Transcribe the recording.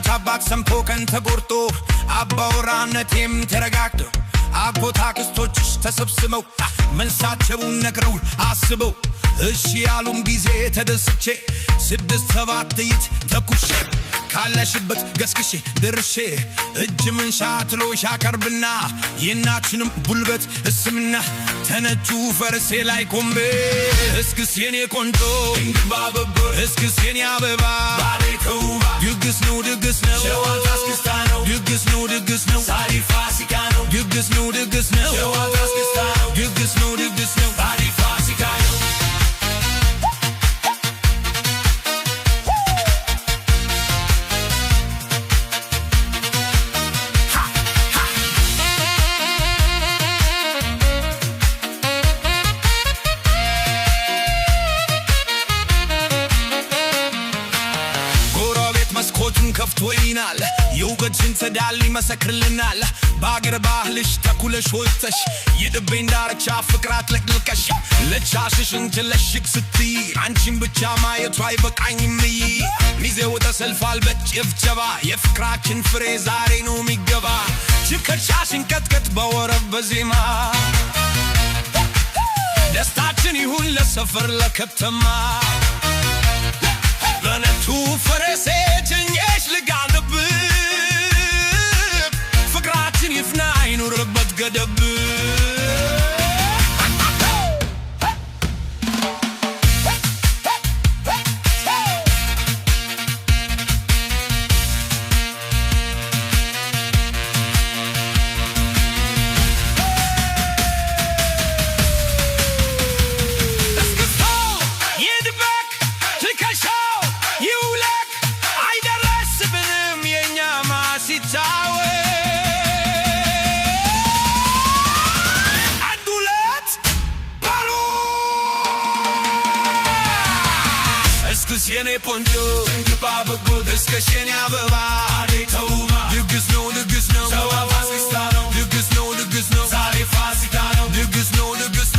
የወላጅ አባት ሰምቶ ቀን ተቆርጦ አባወራነቴም ተረጋግጦ አጎት አክስቶችሽ ተሰብስበው መልሳቸውን ነግረው አስበው እሺ ያሉም ጊዜ ተደስቼ 6 7 ጥይት ተኩሼ ካለሽበት ገስግሼ ደርሼ እጅ መንሻ ትሎሽ አቀርብና የናችንም ጉልበት እስምና ተነጩ ፈረሴ ላይ ቆሜ እስክስ የኔ ቆንጆ፣ እስክስ የኔ አበባ፣ ድግስ ነው ድግስ ነው፣ ድግስ ነው ድግስ ነው፣ ድግስ ነው ድግስ ነው፣ ድግስ ነው ድግስ ነው። ጎረቤት መስኮቱን ከፍቶ ይናል፣ የውበትሽን ፀዳል ይመሰክርልናል። በአገር ባህልሽ ተኩለሽ ወጥተሽ የልቤን ዳርቻ ፍቅር አጥለቅልቀሽ ለቻሽሽን ችለሽክ ስትይ አንቺን ብቻ ማየቱ አይበቃኝም። ሚዜው ተሰልፏል በጭብጨባ፣ የፍቅራችን ፍሬ ዛሬ ነው የሚገባ። ትከሻሽን ቀጥቀጥ በወረብ በዜማ፣ ደስታችን ይሁን ለሰፈር ለከተማ። በነቱ ፈረሴ ጭኜሽ ልጋልብ፣ ፍቅራችን ይፍና አይኑርበት ገደብ። እስክስታው ይድበቅ፣ ትከሻው ይውለቅ፣ አይደረስብንም የእኛማ ሲታወቅ። አንድ ሁለት በሉ፣ እስክስ የኔ ቆንጆ፣ እስክስ የኔ አበባ፣ ድግስ ነው ድግስ ነው፣ ድግስ ነው ድግስ ነው፣ ድግስ ነው ድግስ